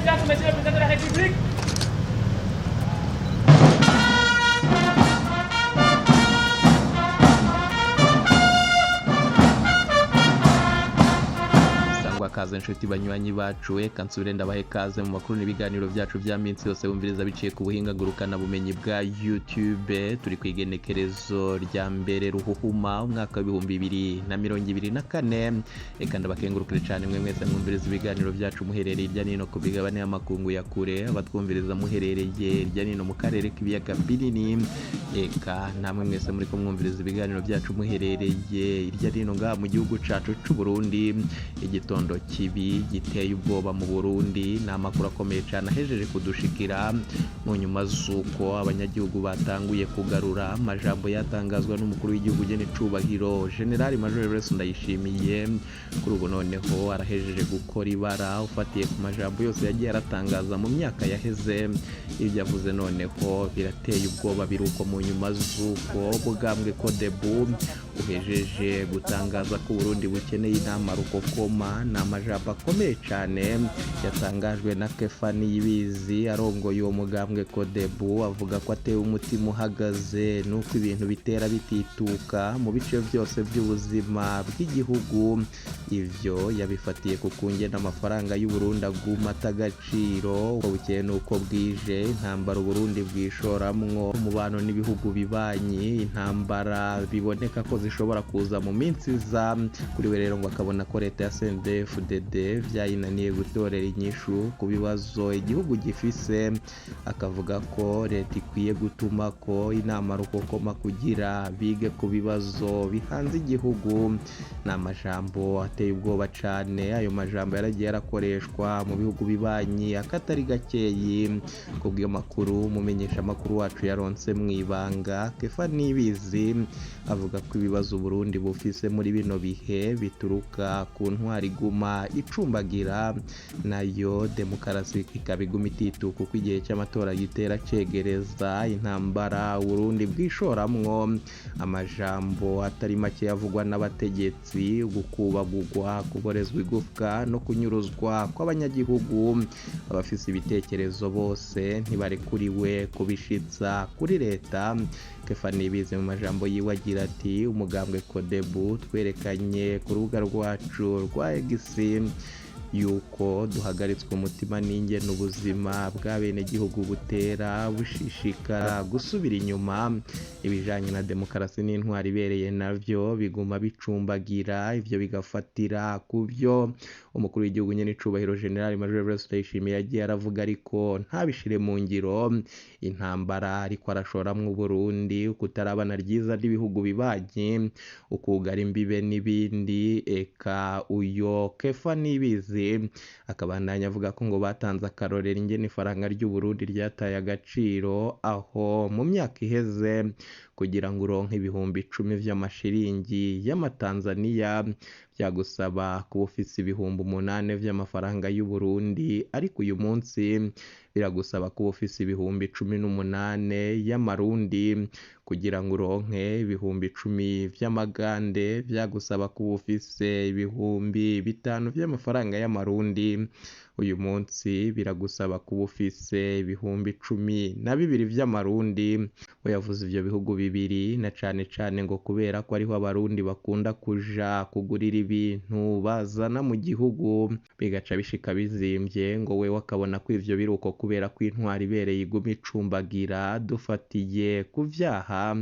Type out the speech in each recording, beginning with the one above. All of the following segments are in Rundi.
Excellence, Monsieur le Président de la République. Sangwa kaze nshuti banywanyi bacu, eka nsubire ndabahe kaze mu makuru n'ibiganiro byacu bya minsi yose wumviriza biciye ku buhinga ngurukana bumenyi bwa YouTube. Turi ku igenekerezo rya mbere ruhuhuma umwaka wa 2024. Eka ndabakengurukire cyane mwe mwese mwumviriza ibiganiro byacu muherereye irya nino ku migabane y'amakungu ya kure, abatwumviriza muherereye irya nino mu karere k'ibiyaga binini, eka namwe mwese muri ko mwumviriza ibiganiro byacu muherereye irya nino ngaha mu gihugu cacu c'u Burundi. Igitondo kibi giteye ubwoba mu Burundi ni amakuru akomeye cyane ahejeje kudushikira mu nyuma z'uko abanyagihugu batanguye kugarura amajambo yatangazwa n'umukuru w'igihugu ugena icubahiro General Major Evariste Ndayishimiye. Kuri ubu noneho arahejeje gukora ibara ufatiye ku majambo yose yagiye aratangaza mu myaka yaheze. Ibyo yavuze noneho birateye ubwoba, biruko mu nyuma z'uko bugambwe Kodebu uhejeje gutangaza ko Burundi bukeneye inama rukokoma. Ni amajambo akomeye cyane yatangajwe na Kefa Niyibizi arongoye uwo mugambwe Kodebu, avuga ko atewe umutima uhagaze nuko ibintu bitera bitituka mu bice byose by'ubuzima bw'igihugu. Ivyo yabifatiye ku kungena amafaranga y'u Burundi aguma ata agaciro uko bukeye n'uko bwije, intambara Uburundi bwishoramwo, umubano n'ibihugu bibanyi, intambara biboneka ko zishobora kuza mu minsi iza. Kuri we rero ngo akabona ko leta ya CNDD-FDD vyayinaniye gutorera inyishu ku bibazo igihugu gifise, akavuga ko leta ikwiye gutuma ko inama rukokoma kugira bige ku bibazo bihanze igihugu. Ni amajambo ateye ubwoba cane. Ayo majambo yaragiye yarakoreshwa mu bihugu bibanyi akatari gakeyi. Kubw'iyo makuru umumenyesha makuru wacu yaronse mw'ibanga, Kefa Nibizi avuga ko ibibazo Burundi bufise muri bino bihe bituruka ku ntwari iguma icumbagira, nayo demokarasi ikaba iguma itituka uko igihe cy'amatora gitera cegereza, intambara Burundi bwishoramwo, amajambo atari make yavugwa n'abategetsi, gukubagugwa, kuborezwa igufwa no kunyuruzwa kw'abanyagihugu. Abafise ibitekerezo bose ntibarekuriwe kubishitsa kuri leta. Kefa Nibizi mu majambo yiwe agira ati: umugambwe Kodebu twerekanye ku rubuga rwacu rwa X yuko duhagaritswe umutima n'ingene ubuzima bw'abenegihugu butera bushishikara gusubira inyuma, ibijanye na demokarasi n'intwari ibereye navyo biguma bicumbagira, ivyo bigafatira ku vyo umukuru w'igihugu nyene icubahiro General Major Evariste Ndayishimiye yagiye aravuga ariko ntabishire mu ngiro, intambara ariko arashoramwo Uburundi, ukutarabana ryiza ry'ibihugu bibanyi, ukugara imbibe n'ibindi. Eka uyo Kefa Nibizi akabandanya avuga ko ngo batanze akarorero ingene ifaranga ry'u Burundi ryataye agaciro, aho mu myaka iheze kugira ngo uronke 10,000 vy'amashiringi y'amatanzaniya byagusaba kuba ufise 8,000 vy'amafaranga y'u Burundi, ariko uyu munsi biragusaba kuba ufise 18,000 y'amarundi. Kugira ngo uronke 10,000 vy'amagande vyagusaba kuba ufise 5,000 vy'amafaranga y'amarundi, uyu munsi biragusaba kuba ufise 12,000 vy'amarundi. We yavuze ivyo bihugu bibiri na cane cane ngo kubera ko ariho abarundi bakunda kuja kugurira ibintu bazana mu gihugu bigaca bishika bizimvye, ngo wewe akabona ko ivyo biruko kubera ko intwari ibereye iguma icumbagira, dufatiye ku vyaha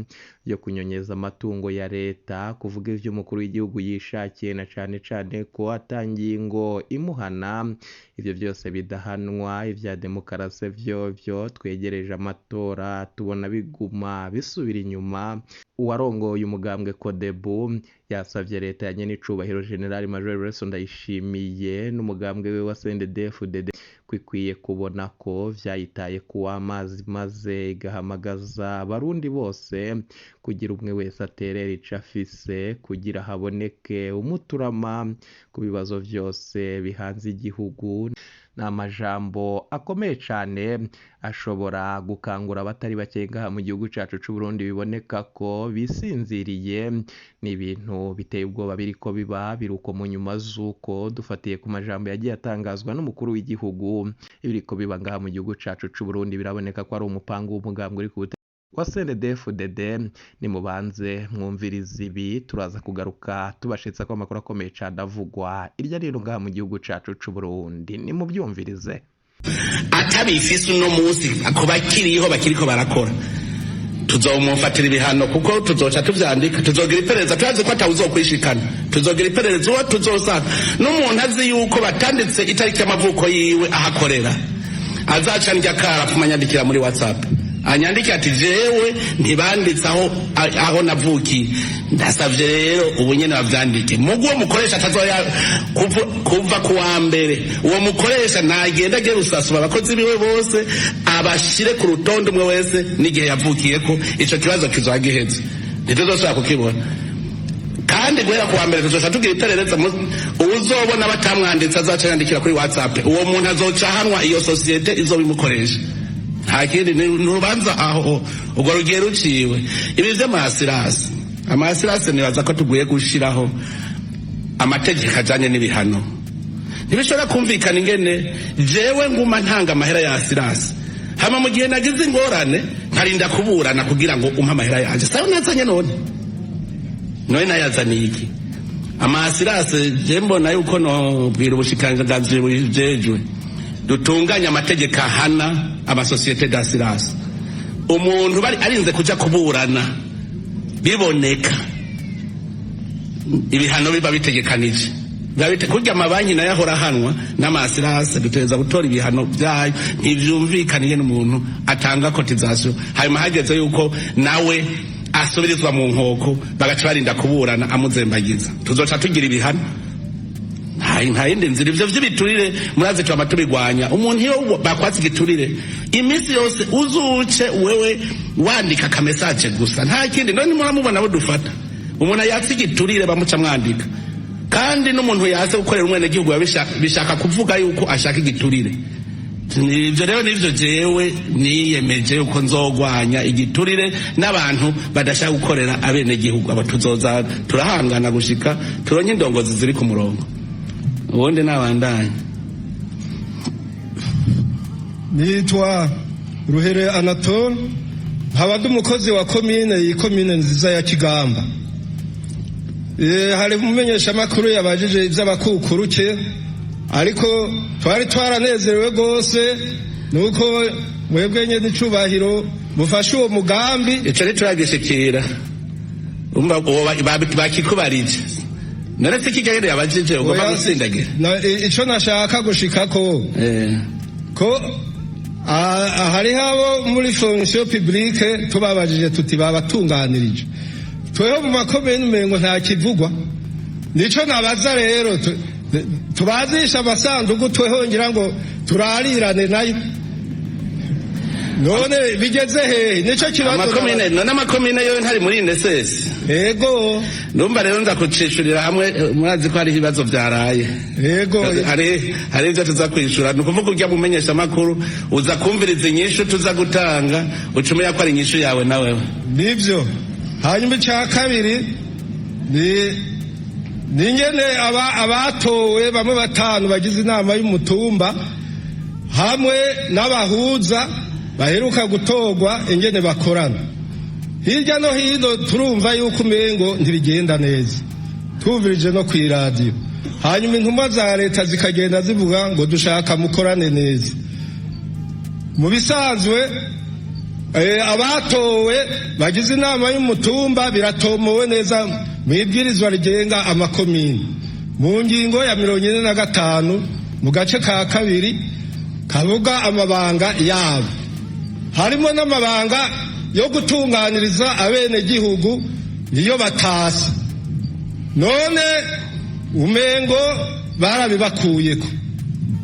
vyo kunyonyeza amatungo ya leta, kuvuga ivyo umukuru w'igihugu yishakiye na cane cane ko ata ngingo imuhana, ivyo vyose bidahanwa. Ivya demokarasi vyovyo twegereje amatora tubona biguma bisubira inyuma. Uwarongoye umugambwe Kodebu yasavye leta ya nyene icubahiro General Major Evariste Ndayishimiye n'umugambwe we wa CNDD-FDD ko ikwiye kubona ko vyayitaye kuw'amazi, maze igahamagaza abarundi bose kugira umwe wese aterera ico afise kugira haboneke umuturama ku bibazo vyose bihanze igihugu. Ni amajambo akomeye cane ashobora gukangura abatari bake ngaha mu gihugu cacu c'Uburundi, biboneka ko bisinziriye. Ni ibintu biteye ubwoba biriko biba biruko mu nyuma z'uko dufatiye ku majambo yagiye atangazwa n'umukuru w'igihugu. Ibiriko biba ngaha mu gihugu cacu c'Uburundi biraboneka ko ari umupango w'umugambwe uri ku butegetsi wa CNDD-FDD. Nimubanze mwumvirize ibi, turaza kugaruka tubashitsa ko amakuru akomeye cane avugwa irya rino ngaha mu gihugu cacu c'Uburundi. Nimuvyumvirize. Atabifise uno munsi ku bakiriho bakiriko barakora, tuzomufatira ibihano, kuko tuzoca tuvyandika, tuzogira iperereza. Turazi ko atawuzokwishikana. Tuzogira iperereza, uwo tuzosanga n'umuntu azi yuko batanditse itariki y'amavuko yiwe ahakorera, azaca ndya kara apfuma anyandikira muri WhatsApp, anyandike ati: "Jewe ntibanditse aho navukiye, ndasavye rero ubu nyene bavyandike." Mugu uwo mukoresha atazoya kuva ku wa mbere, uwo mukoresha nagenda agiye rusasuma abakozi biwe bose, abashire ku rutonde umwe wese n'igihe yavukiyeko. Ico kibazo kizoba giheze, ntituzosubira kukibona. Kandi guhera ku wa mbere tuzoca tugira iperereza. Uwuzobona batamwanditse azaca yandikira kuri WhatsApp. Uwo muntu azoca ahanwa, iyo sosiyete izobimukoresha. Nta kindi, ni urubanza aho urwo rugiye ruciwe. Ibi vy'ama assurances, ama assurances, nibaza ko tuguye gushiraho amategeko ajanye n'ibihano. Ntibishobora kumvikana ingene jewe nguma ntanga amahera ya assurance, hama mu gihe nagize ingorane nkarinda kuburana kugira ngo umpe amahera yanje. Sayo nazanye none nayazaniye iki? Ama assurances, je mbona yuko nobwira ubushikiranganji bujejwe dutunganya amategeko ahana ama sociétés d'assurance. Umuntu bari arinze kuja kuburana, biboneka, ibihano biba bitegekanije. Kurya amabanki nayo ahora ahanwa n'ama assurances, dutegereza gutora ibihano byayo. Ntivyumvikaniye n'umuntu atanga cotisation, hanyuma hageze yuko nawe asubirizwa mu nkoko, bagaca barinda kuburana amuzembagiza. Tuzoca tugira ibihano, nta yindi nzira. Ivyo vy'ibiturire murazi twama tubigwanya. Umuntu iyo bakwatse igiturire, iminsi yose uzuce wewe wandika aka message gusa, nta kindi. None muramubona abo dufata, umuntu yatse igiturire bamuca mwandika. Kandi n'umuntu yase gukorera umwenegihugu bishaka kuvuga yuko ashaka igiturire. Ivyo rero nivyo jewe niyemeje, yuko nzogwanya igiturire n'abantu badashaka gukorera abenegihugu. Abo tuzoza turahangana gushika turonke indongozi ziri ku murongo. Ubundi nabandanye. Nitwa Ruhere Anatole, nkaba ndi umukozi wa komine, iyi komine nziza ya Kigamba. Hari umumenyeshamakuru yabajije iby'abakukuruke, ariko twari twaranezerewe rwose nuko mwebwe nyene icubahiro mufashe uwo mugambi. Ico ntituragishikira. Umva, uwo bakikubarije none se kigende yabajije ugomba Oya, gutsindagira? Ico nashaka gushikako ko hariho abo muri fonction publique tubabajije tuti babatunganirije, tweho mu makomine umengo nta kivugwa. Nico nabaza rero, tubazisha amasandugu, tweho ngira ngo turarirane nayo. None bigeze hehe? Nico kibazo. Amakomine, none amakomine yo ntari muri INSS? Ego. Ndumva rero nza kucishurira hamwe. Murazi ko hariho ibibazo vyaraye. Ego. Hari ivyo tuza kwishura. Ni ukuvuga urya mumenyesha makuru uza kumviriza inyishu tuza gutanga, uca umenya ko ari inyishu yawe nawewe. Nivyo. Hanyuma icya kabiri ni ingene abatowe bamwe batanu bagize inama y'umutumba hamwe n'abahuza baheruka gutorwa, ingene bakorana. Hirya no hino turumva yuko umengo ntibigenda neza, twumvirije no kw'iradiyo. Hanyuma intumwa za leta zikagenda zivuga ngo dushaka mukorane neza. Mu bisanzwe abatowe bagize inama y'umutumba, biratomowe neza mu ibwirizwa rigenga amakomini mu ngingo ya 45 mu gace ka kabiri kavuga amabanga yabo, harimo n'amabanga yo gutunganiriza abenegihugu iyo batasi. None umengo barabibakuyeko,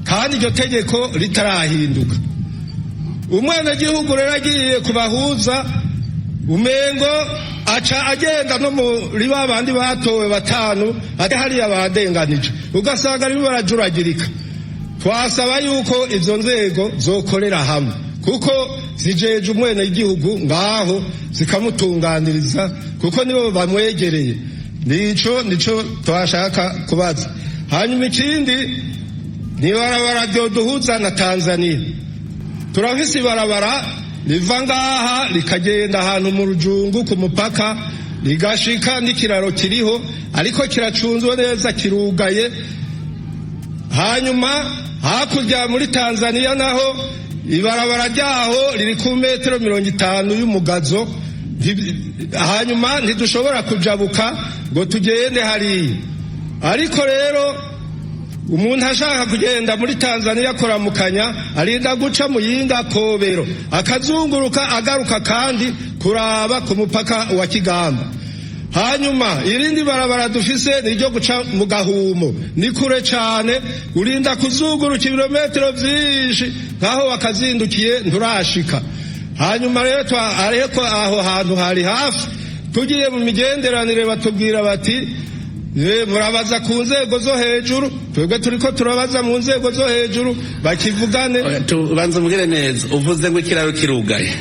kandi iryo tegeko ritarahinduka. Umwenegihugu rero agiye kubahuza, umengo aca agenda no muri ba bandi batowe batanu, ati hariya badenganije, ugasanga arimo barajuragirika. Twasaba yuko izo nzego zokorera hamwe, kuko zijeje umwene igihugu ngaho, zikamutunganiriza, kuko nibo bamwegereye. Nico twashaka kubaza. Hanyuma ikindi ni ibarabara ryoduhuza na Tanzania. Turafise ibarabara riva ngaha rikagenda ahantu mu Rujungu ku mupaka, rigashika n'ikiraro kiriho, ariko kiracunzwe neza, kirugaye. Hanyuma hakurya muri Tanzania naho ibarabara ryaho riri ku metero 50 y'umugazo. Hanyuma ntidushobora kujabuka ngo tugende hariya. Ariko rero umuntu ashaka kugenda muri Tanzania kuramukanya, arinda guca mu yinga kobero, akazunguruka, agaruka kandi kuraba ku mupaka wa Kigamba. Hanyuma irindi barabara dufise ni iryo guca mu Gahumo, ni kure cane, urinda kuzunguruka ibirometero vyinshi, nkaho wakazindukiye nturashika. Hanyuma rero ariko aho hantu hari hafi, tugiye mu migenderanire batubwira bati: "Murabaza ku nzego zo hejuru." Twebwe turiko turabaza mu nzego zo hejuru bakivugane. Tubanza umubwire neza, uvuze ngo ikiraro kirugaye,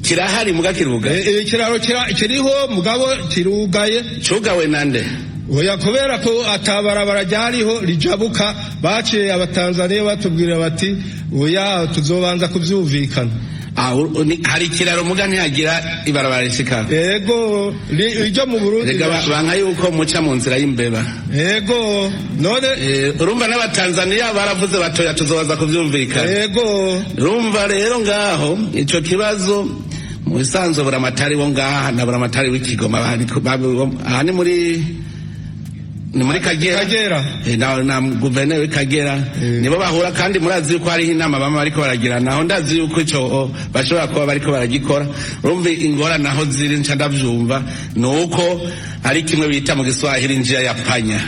kirahari muga kirugaye? Ikiraro kiriho, mugabo kirugaye. Cugawe nande? Oya, kubera ko atabarabara ryariho rijabuka, baciye Abatanzaniya batubwira bati: "Oya, tuzobanza kuvyumvikana." Hari ikiraro muga ntihagira ibarabara rishika. Ego, iryo mu Burundi. Rega banka yuko muca mu nzira y'imbeba. Ego, none Urumva n'Abatanzaniya baravuze batoya, tuzobaza kuvyumvikana. Ego. Urumva rero ngaho ico kibazo, mu bisanzwe buramatari wo ngaha na buramatari w'Ikigoma, aha ni muri Kagera. Kagera. Na guverineri w'Ikagera nibo bahura, kandi murazi yuko hariho inama bama bariko baragirana aho. Ndazi yuko ico bashobora kuba bariko baragikora. Urumva ingorane aho ziri, nca ndavyumva, ni uko ari kimwe bita mu Giswahili njia ya panya.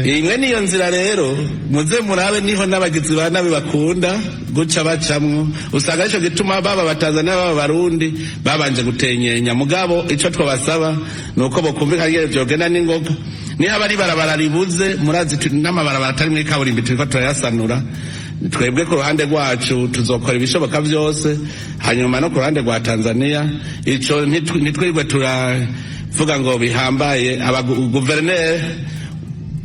Imwe niyo nzira rero, muze murabe, niho n'abagizi ba nabi bakunda guca bacamwo. Usanga arico gituma baba Abatanzania, baba Barundi babanje gutenyenya. Mugabo ico twabasaba ni uko bokumvikana ingene vyogenda n'ingoga. Niho ari barabara ribuze, murazi n'amabarabara atari muri kaburimbi turiko turayasanura. Twebwe ku ruhande rwacu tuzokora ibishoboka vyose. Hanyuma no ku ruhande rwa Tanzania, ico ntitwirirwe turavuga ngo bihambaye. Abaguverineri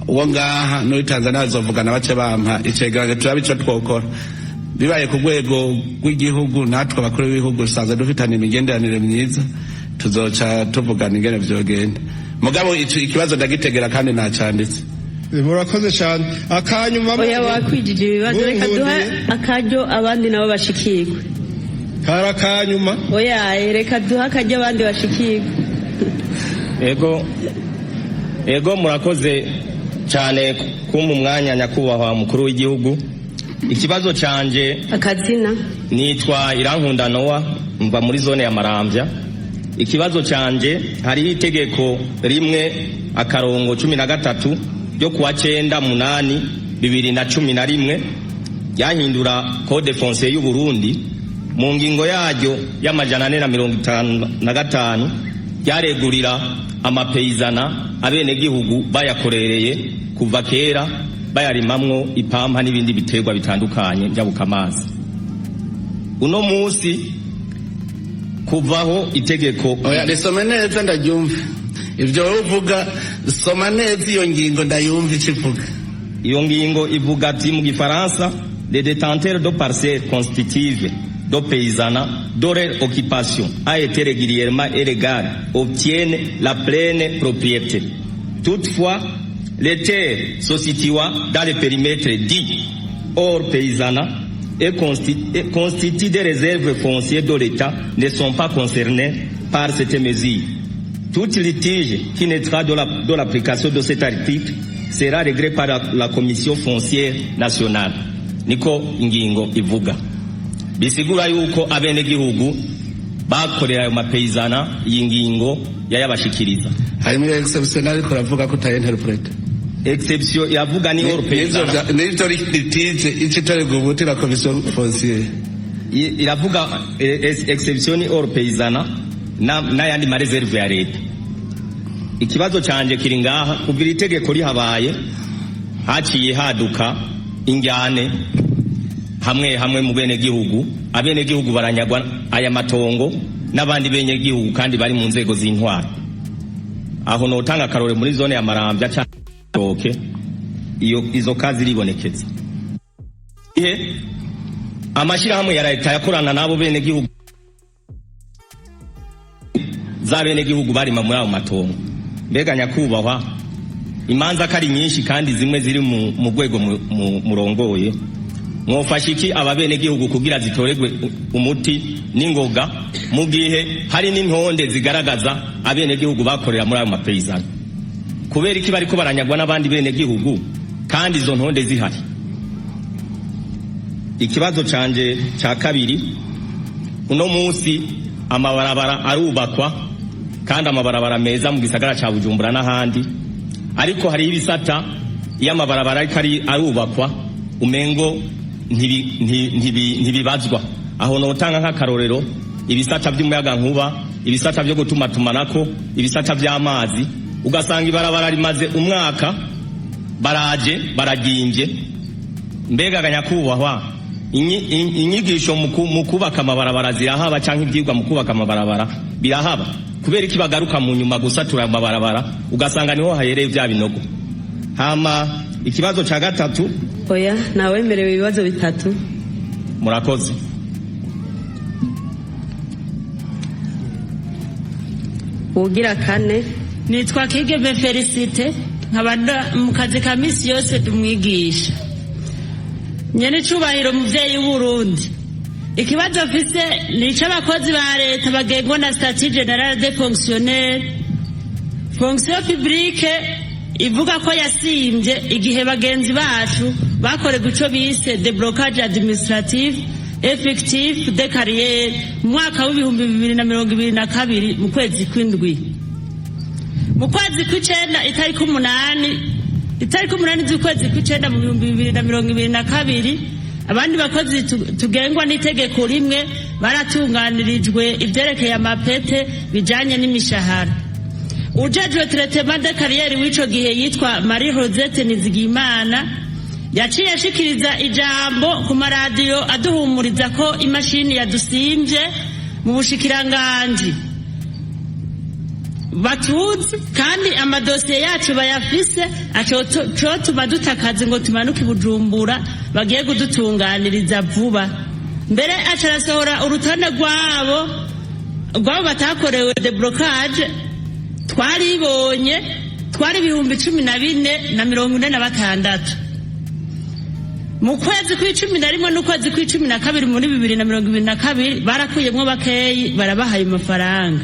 uwo ngaha n'uwi Tanzania bazovugana, bace bampa icegeranyo, turabe ico twokora. Bibaye ku rwego rw'igihugu, natwe abakuru b'ibihugu dusanzwe dufitanye imigenderanire myiza, tuzoca tuvugana ingene vyogenda. Mugabo ico ikibazo ndagitegera kandi nacanditse. Murakoze cyane. Akanyuma Oya, wakwijije ibibazo, reka duha akaryo abandi nabo bashikirwe. Kari akanyuma. Oya, reka duha akaryo abandi bashikirwe. Ego, murakoze cyane kumpa umwanya, nyakubahwa mukuru w'igihugu. Ikibazo canje Akazina? Nitwa Irankunda Nowa, mva muri zone ya Maramvya. Ikibazo canje, hariho itegeko 1-13 ryo kuwa 9/8/2011 ryahindura code foncier y'u Burundi. Mu ngingo yaryo y'455 ryaregurira amapaysannat abenegihugu bayakorereye kuva kera, bayarimamwo ipampa n'ibindi biterwa bitandukanye njabukamazi. Uno musi kuvaho itegeko Oya, risome neza ndaryumve. Ivyo wowe uvuga, soma neza iyo ngingo ndayumva ico ivuga. Iyo ngingo ivuga ati mu Gifaransa: "Les détenteurs de parcelles constitutives de paysannat dont leur occupation a été régulièrement et légale obtiennent la pleine propriété. Toutefois, les terres se situant dans le périmètre dit hors paysannat et constituent des réserves foncières de l'État ne sont pas concernées par cette mesure. Tout litige qui naîtra de l'application de cet article sera réglé par la Commission foncière nationale." Niko ingingo ivuga. Bisigura yuko abenegihugu bakorera ayo mapaysannat, iyi ngingo yayabashikiriza. Harimo exception, ariko uravuga ko utayi-interprète. Exception yavuga ni hors paysannat. N'ivyo litige ico itorerwa umuti na commission foncière. Iravuga exception ni hors paysannat n'ayandi ma réserves ya leta. Ikibazo canje kiri ngaha: kuva iri tegeko rihabaye, haciye haduka injyane. Hamwe hamwe mu bene gihugu, abene gihugu baranyagwa aya matongo n'abandi bene gihugu kandi bari mu nzego z'intwaro. Aho notanga akarore muri zone ya Maramvya canke iyo izo kazi ziribonekeza. Ihe amashirahamwe ya leta yakorana n'abo bene gihugu za bene gihugu barima muri ayo matongo. Mbega nyakubahwa, imanza ko ari nyinshi kandi zimwe ziri mu rwego murongoye, mwofasha iki aba bene gihugu kugira zitoregwe umuti n'ingoga, mu gihe hari n'intonde zigaragaza abene gihugu bakorera muri ayo mapeyizana? Kubera iki bariko baranyagwa n'abandi bene gihugu kandi izo ntonde zihari? Ikibazo canje ca kabiri: uno munsi amabarabara arubakwa, kandi amabarabara meza mu gisagara ca Bujumbura n'ahandi, ariko hariho ibisata iyo amabarabara ariko arubakwa umengo ntibibazwa. Aho notanga nk'akarorero ibisata by'umuyagankuba, ibisata byo gutumatumanako, ibisata by'amazi. Ugasanga ibarabara rimaze umwaka, baraje baragimbye. Mbega nyakubahwa, inyigisho mu kubaka amabarabara zirahaba, canke ivyigwa mu kubaka amabarabara birahaba? Kubera iki bagaruka mu nyuma gusatura amabarabara, ugasanga niho hahereye vya binogo? Hama ikibazo ca gatatu. Oya, ntawemerewe ibibazo bitatu. Murakoze. Ugira kane. Nitwa Kigeme Felicite, nkaba mu kazi ka misi yose dumwigisha. Nyene icubahiro muvyeyi w'Uburundi, ikibazo mfise ni ic'abakozi ba leta bagengwa na statut général des fonctionnaires, fonction publique ivuga ko yasimvye igihe bagenzi bacu bakorerwa ico bise déblocage administratif effectif de carrière mu mwaka w'2022 mu kwezi kw'indwi. Mu kwezi kw'icenda, itariki 8 z'ukwezi kw'icenda mu 2022, abandi bakozi tugengwa n'itegeko rimwe baratunganirijwe ivyerekeye amapete bijanye n'imishahara. Ujejwe traitement de carrière w'ico gihe yitwa Marie Rosette Nizigimana yaciye ashikiriza ijambo ku maradiyo aduhumuriza ko imashini yadusimvye mu bushikiranganji batuzi kandi amadosiye yacu bayafise, cotuma dutakaze ngo tumanuke i Bujumbura, bagiye kudutunganiriza vuba. Mbere aca arasohora urutonde rwabo batakorewe déblocage. Twaribonye, twari 14,046. Mu kwezi kw'11 n'ukwezi kw'12 muri 2022 barakuyemwo bakeyi, barabahaye amafaranga.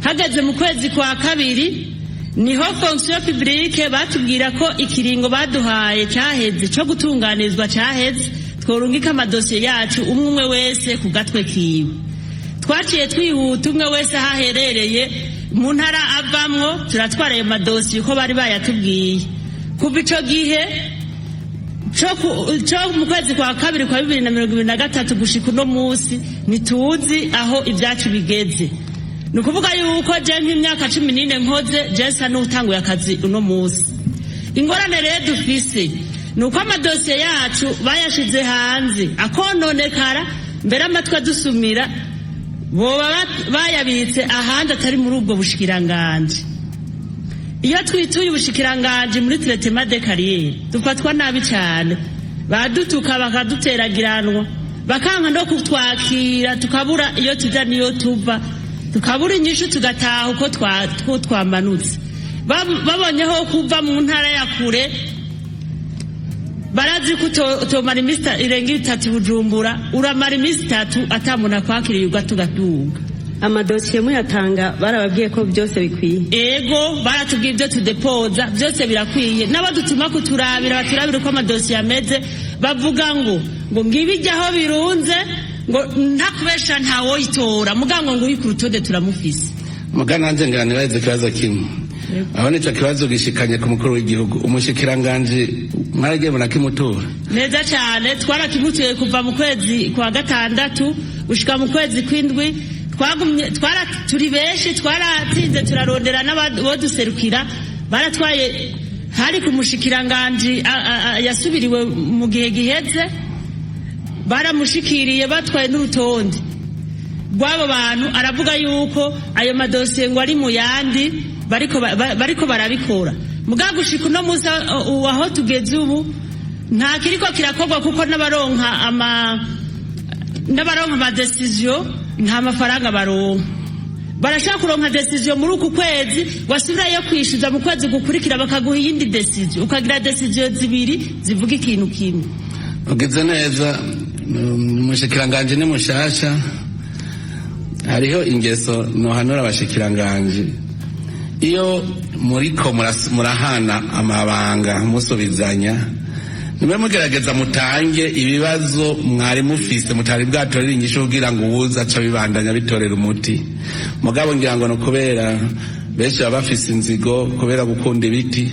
Hageze mu kwezi kwa kabiri niho fonction publique batubwira ko ikiringo baduhaye caheze, co gutunganirizwa caheze, tworungika amadosiye yacu umwe umwe wese ku gatwe kiwe. Twaciye twihuta, umwe wese aho aherereye mu ntara avamwo, turatwara ayo madosiye uko bari bayatubwiye. Kuva ico gihe co mu kwezi kwa kabiri kwa 2023 gushika uno musi ntituzi aho ibyacu bigeze. Ni ukuvuga yuko je nk'imyaka 14 nkoze, je nsa n'utanguye akazi uno musi. Ingorane rero dufise ni uko amadosiye yacu bayashize hanze akononekara. Mbere amatwi adusumira boba bayabitse ahandi atari muri ubwo bushikiranganji. Iyo twituye ubushikiranganji muri traitement de carrière dufatwa nabi cyane, badutuka, bakaduteragiranwa, bakanka no kutwakira, tukabura iyo tuja n'iyo tuva, tukabura inyishu, tugataha uko twamanutse. Babonyeho kuva mu ntara ya kure, barazi ko utomara iminsi irenga 3 Bujumbura, uramara iminsi 3 ata muntu akwakiriye, ugatugaduga. Amadosiye muyatanga barababwiye ko byose bikwiye? Ego, baratubwiye ibyo tudepoza byose birakwiye. N'abo dutuma kuturabira, baturabira uko amadosiye ameze, bavuga ngo ngibijya aho birunze, ngo ntakubesha ntawoyitora, mugango ngo uri ku rutonde turamufise. Muga nanjye ngira nibarize ikibazo kimwe aho. Nico kibazo gishikanye ku mukuru w'igihugu, umushikiranganji mwaragiye murakimutura? Neza cyane, twarakimutuye kuva mu kwezi kwa gatandatu gushika mu kwezi kw'indwi. Twagumye twara turi benshi, twaratsinze, turarondera n'abo duserukira baratwaye. Hari ku mushikiranganji yasubiriwe mu gihe giheze. Baramushikiriye batwaye n'urutonde rw'abo bantu, aravuga yuko ayo madosiye ngo ari mu yandi bariko barabikora. Mugabo gushika uno munsi aho tugeze ubu, nta kiriko kirakorwa, kuko n'abaronka ama décisions nta mafaranga baronka. Barashaka kuronka décision muri uku kwezi, wasubirayo kwishyuza mu kwezi gukurikira bakaguha iyindi décision, ukagira décision zibiri zivuga ikintu kimwe. Ugize neza. Umushikiranganji ni mushasha. Hariho ingeso nohanura abashikiranganji: iyo muriko murahana amabanga, musubizanya, nimwe mugerageza mutange ibibazo mwari mufise mutari bwatorera inyishu, kugira ngo uwuza aca bibandanya bitorera umuti. Mugabo ngira ngo ni ukubera benshi baba bafise inzigo kubera gukunda ibiti.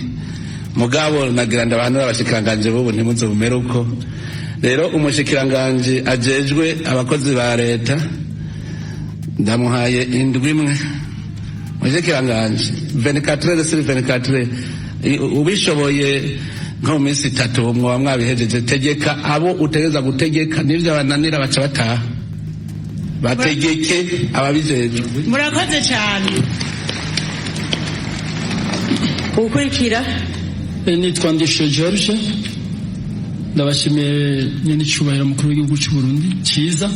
Mugabo nagira ndabahanura abashikiranganji b'ubu, ntimuze bumere uko. Rero umushikiranganji ajejwe abakozi ba leta, ndamuhaye indwi imwe. Mushikiranganji, 24 sur 24, ubishoboye nko mu minsi 3 mwoba mwabihejeje. Tegeka abo utegereza gutegeka, n'ivyo bananira baca bataha. Bategeke ababijejwe. Murakoze cyane. Ukurikira. Nitwa Ndisho George. Ndabashimiye nyene icyubahiro mukuru w'igihugu cy'u Burundi cyiza.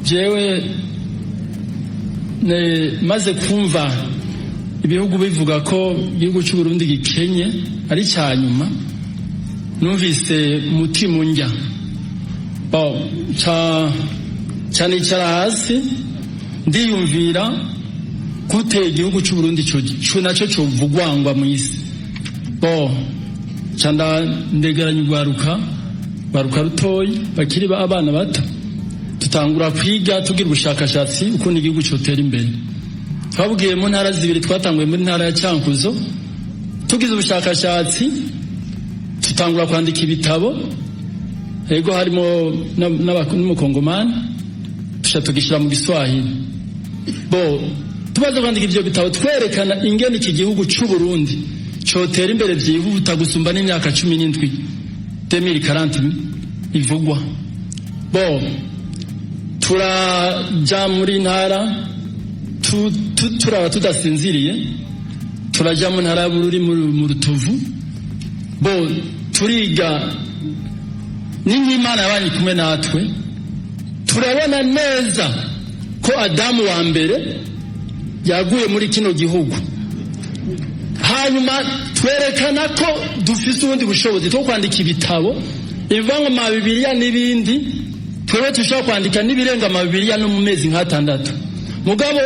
Jewe maze kumva ibihugu bivuga ko igihugu cy'u Burundi gikenye ari cya nyuma, numvise umutima unjya. Bon, ca nicara hasi ndiyumvira gute igihugu cy'u Burundi co nacyo covugwangwa mu isi. Bon, ca ndegeranya urwaruka rutoyi bakiri abana bato, tutangura kwiga, tugira ubushakashatsi ukuntu igihugu cyotera imbere. Twabwiye mu ntara zibiri. Twatanguye muri ntara ya Cankuzo, tugize ubushakashatsi, tutangura kwandika ibitabo. Ego, harimo n'umukongomani, tuca tugishyira mu Giswahili. Bo tumaze kwandika ivyo bitabo, twerekana ingene iki gihugu c'u Burundi cotera imbere vyihuta gusumba n'imyaka 17 2040 ivugwa. Bo turaja muri ntara, turaba tudasinziriye, turaja mu ntara ya Bururi, mu Rutovu. Bo turiga, ni nk'Imana yabanye kumwe natwe. Turabona neza ko Adamu wa mbere yaguye muri kino gihugu. Hanyuma twerekana ko dufise ubundi bushobozi two kwandika ibitabo ibiva mu Mabibiriya n'ibindi. Twebwe dushobora kwandika n'ibirenga Amabibiriya no mu mezi nk'atandatu. Mugabo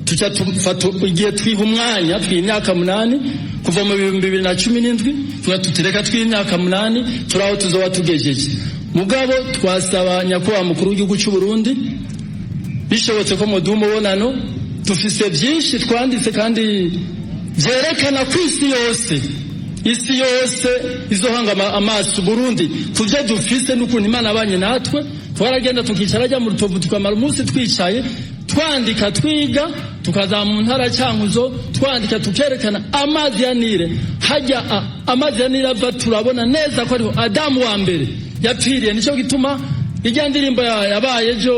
tuca tufata igihe, twiha umwanya, twiha imyaka 8 kuva mu 2017. Tuba tutireka twiha imyaka 8, turi aho tuzoba tugejeje. Mugabo twasaba nyakubahwa mukuru w'igihugu cy'u Burundi, bishobotse ko muduha umubonano. Dufise byinshi twanditse kandi byerekana ko isi yose izohanga amaso Burundi ku byo dufise n'ukuntu Imana abanye natwe. Twaragenda tukicara ajya mu Rutovu, tukamara umunsi twicaye, twandika, twiga, tukaza mu ntara Cyankuzo, twandika, tukerekana amazi ya Nile hajya amazi ya Nile ava. Turabona neza ko ariho Adamu wa mbere yapfiriye. Nicyo gituma ijya ndirimbo yabaye ejo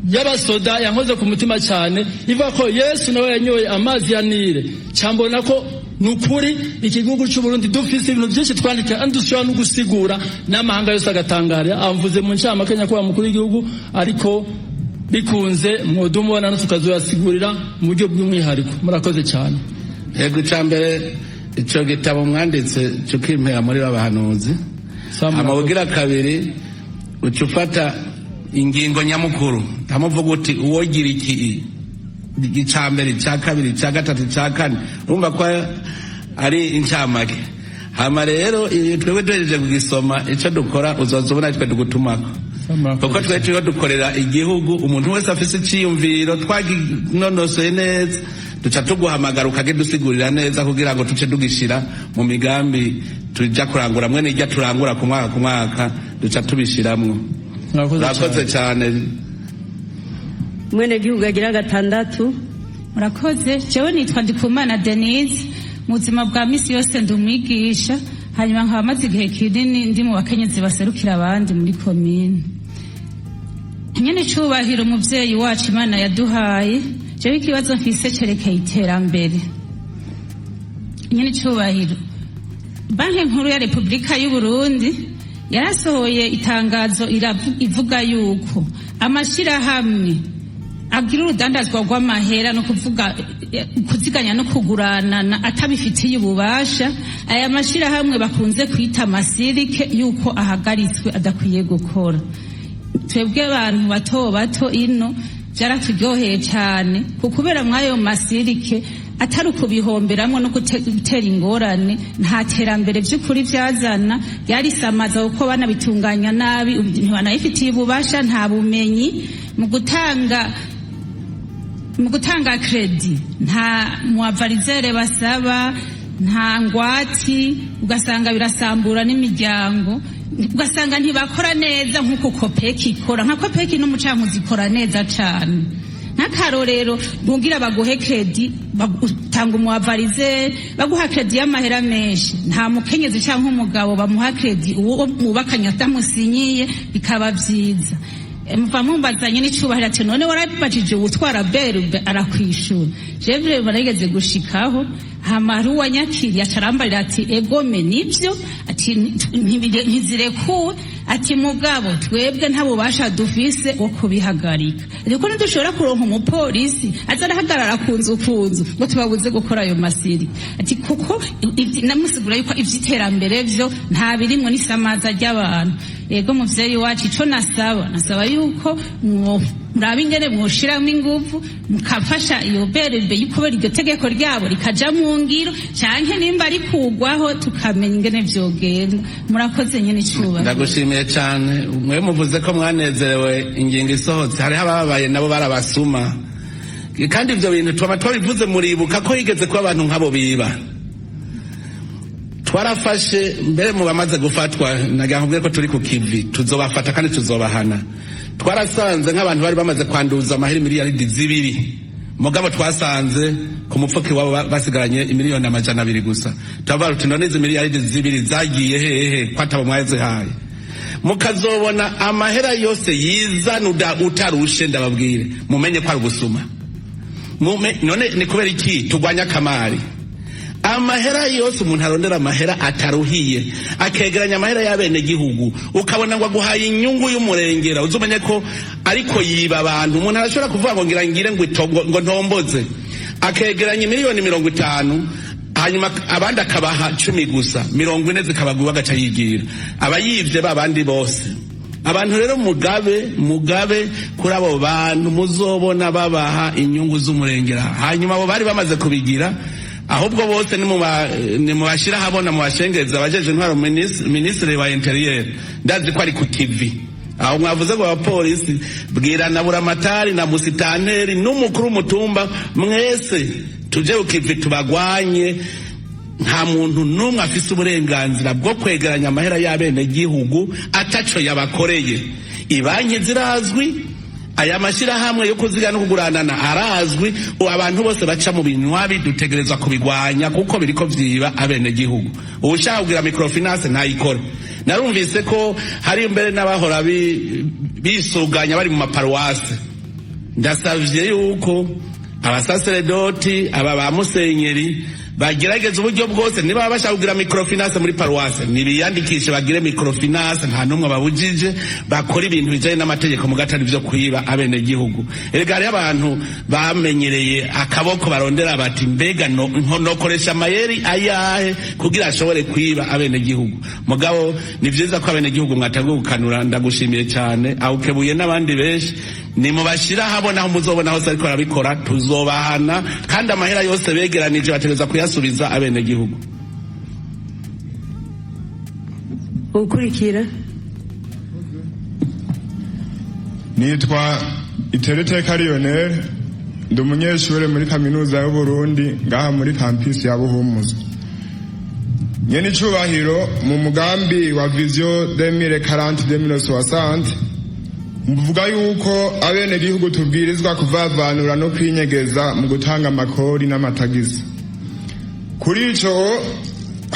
y'abasoda yankoze ku mutima cyane, ivuga ko Yesu nawe yanyoye amazi ya Nile. Cyambona ko ni ukuri iki gihugu cy'u Burundi dufise ibintu byinshi twandika kandi dushobora no gusigura n'amahanga yose agatangara. Amvuze mu ncamake, nyakubahwa mukuru w'igihugu, ariko bikunze mwodumubona tukazoyasigurira mu buryo bw'umwihariko. Murakoze cyane. Yego, icya mbere, icyo gitabo mwanditse cyo muri babahanuzi. Amabwira kabiri, uca ufata ingingo nyamukuru, amuvuga uti uwogira iki, icya mbere, icya kabiri, icya gatatu, icya kane. Urumva ko ari incamake. Hama rero twebwe duhejeje kugisoma, icyo dukora uzoza ubona twe tugutumako, kuko twe turiho dukorera igihugu. Umuntu wese afise iciyumviro twaginonosoye neza, duca tuguhamagara ukagidusigurira neza, kugira ngo tuce tugishira mu migambi tuja kurangura mwene ijya turangura ku mwaka ku mwaka, duca tubishiramwo. Murakoze cyane. Mwene gihugu agira gatandatu. Murakoze. Jewe nitwa Ndikumana Denise. Mu buzima bwa misi yose ndi umwigisha. Hanyuma nkaba maze igihe kinini ndi mu bakenyezi baserukira abandi muri komine. Nyene icubahiro, umuvyeyi wacu Imana yaduhaye, jewe ikibazo mfise cerekeye iterambere. Nyene icubahiro, Banki Nkuru ya Repubulika y'u Burundi yarasohoye itangazo ivuga yuko amashirahamwe agira urudandazwa rw'amahera, no kuvuga kuziganya no kuguranana, atabifitiye ububasha, aya mashirahamwe bakunze kwita amasirike, yuko ahagaritswe, adakwiye gukora. Twebwe abantu bato bato ino byaraturyoheye cyane, kubera mw'ayo masirike atari ukubihomberamwo no gutera ingorane, nta terambere by'ukuri byazana, byarisamaza kuko banabitunganya nabi, ntibanabifitiye ububasha, nta bumenyi mu gutanga crédit, nta muavaliseur basaba, nta ngwati, ugasanga birasambura n'imiryango, ugasanga ntibakora neza nk'uko COOPEC ikora. Nka COOPEC n'umucankuzi ikora neza cane. Nk'akarorero, ntugira baguhe crédit, utanga umuavaliseur, baguha crédit y'amahera menshi. Nta mukenyezi cyangwa umugabo bamuha crédit uwo mwubakanye atamusinyiye, bikaba vyiza. Muva mumbazanye n'icubahiro ati: "None warabajije uwutwara BRB arakwishura?" Jewe barageze gushikaho, hama hari uwanyakiriye acarambarira ati: "Egome, nivyo," ati, "ntizirekuwe," ati, "mugabo twebwe nta bubasha dufise bwo kubihagarika, ariko ntidushobora kuronka umupolisi aza arahagarara ku nzu ngo tubabuze gukora ayo masiri," ati, "kuko namusigura yuko ivy'iterambere vyo nta birimwo, n'isamaza ry'abantu." Yego, muvyeyi wacu, ico nasaba yuko muraba ingene mwoshiramo inguvu, mukafasha iyo BRB, kubera iryo tegeko ryabo rikaja mu ngiro, canke nimba rikugwaho tukamenya ingene vyogenda. Murakoze, nyene icubahiro. Ndagushimiye cyane. Mwe muvuze ko mwanezerewe ingingo isohotse, hariho abababaye nabo barabasuma. Kandi ibyo bintu twaba twabivuze, muribuka ko higeze kuba abantu nk'abo biba. Twarafashe mbere mu bamaze gufatwa, nagira nkubwire ko turi ku kivi, tuzobafata kandi tuzobahana. Twarasanze nk'abantu bari bamaze kwanduza amahera miliyaridi 2, mugabo twasanze ku mufuka iwabo basigaranye imiliyoni 200 gusa. Turavuga tuti: "None izi miliyaridi 2 zagiye hehe ko atabo mwazihaye?" Mukazobona amahera yose yizana utarushe, ndababwire mumenye ko ari ubusuma. None ni kubera iki turwanya akamari? Amahera yose umuntu arondera, amahera ataruhiye, akegeranya amahera y'abenegihugu, ukabona ngo aguhaye inyungu y'umurengera, uzumenye ko ariko yiba abantu. Umuntu arashobora kuvuga ngo ngira ngire ngo itongo, ngo ntomboze, akegeranya miliyoni 50, hanyuma abandi akabaha 10 gusa, 40 zikabagwa, agaca yigira abayivye ba bandi bose. Abantu rero, mugabe, mugabe kuri abo bantu muzobona babaha inyungu z'umurengera. Hanyuma abo bari bamaze kubigira, ahubwo bose nimubashira habona, mubashengeza abajeje intwaro, ministre wa intérieur ndazi ko ari ku kivi. Aho mwavuze ngo abapolisi, bwira na buramatari na musitanteri n'umukuru w'umutumba, mwese tuje ku kivi tubagwanye. Nta muntu n'umwe afise uburenganzira bwo kwegeranya amahera y'abenegihugu ataco yabakoreye. Ibanki zirazwi, aya mashyirahamwe yo kuziga no kuguranana arazwi. Ubu abantu bose baca mu binywabi dutegerezwa kubigwanya, kuko biriko vyiba abenegihugu. Uwushaka kugira microfinance ntayikore. Narumvise ko hari mbere n'abahora bisuganya bari mu maparuwase. Ndasavye yuko abasaseredoti, aba ba musenyeri, bagerageza uburyo bwose. Niba bashaka kugira microfinance muri paruwase, nibiyandikishe bagire microfinance, nta n'umwe babujije. Bakora ibintu bijanye n'amategeko, mu gatari vyo kwiba abenegihugu. Erega hariho abantu bamenyereye akaboko, barondera bati: "Mbega nokoresha amayeri ayahe kugira ashobore kwiba abenegihugu?" Mugabo ni vyiza ko abenegihugu mwatanguye gukanura. Ndagushimiye cyane, awukebuye n'abandi benshi. Nimubashira habona, aho muzobona hose ariko barabikora, tuzobahana. Kandi amahera yose begeranije bategerezwa kuyasubiza abenegihugu. Ukurikira. Nitwa Iteriteka Lionel, ndi umunyeshuri muri Kaminuza y'Uburundi ngaha muri campus ya Buhumuza. Nyene icubahiro, mu mugambi wa Vision 2040 2060 mvuga yuko abenegihugu tubwirizwa kuvavanura no kwinyegeza mu gutanga amakori n'amatagisi. Kuri ico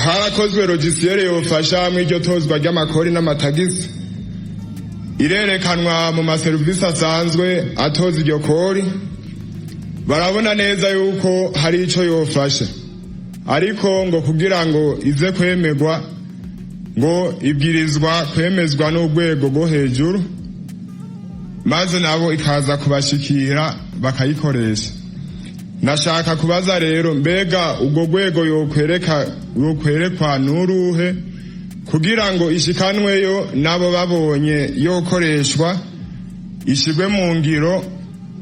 Harakozwe logiciel yofasha mu iryo tozwa ry'amakori n'amatagisi, irerekanwa mu maserivisi asanzwe atoza iryo kori, barabona neza yuko hari ico yofasha, ariko ngo kugira ngo ize kwemerwa ngo ibwirizwa kwemezwa n'urwego rwo hejuru, maze nabo ikaza kubashikira bakayikoresha. Nashaka kubaza rero, mbega ubwo rwego yokwereka yokwerekwa n'uruhe kugira ngo ishikanweyo nabo babonye yokoreshwa, ishigwe mu ngiro,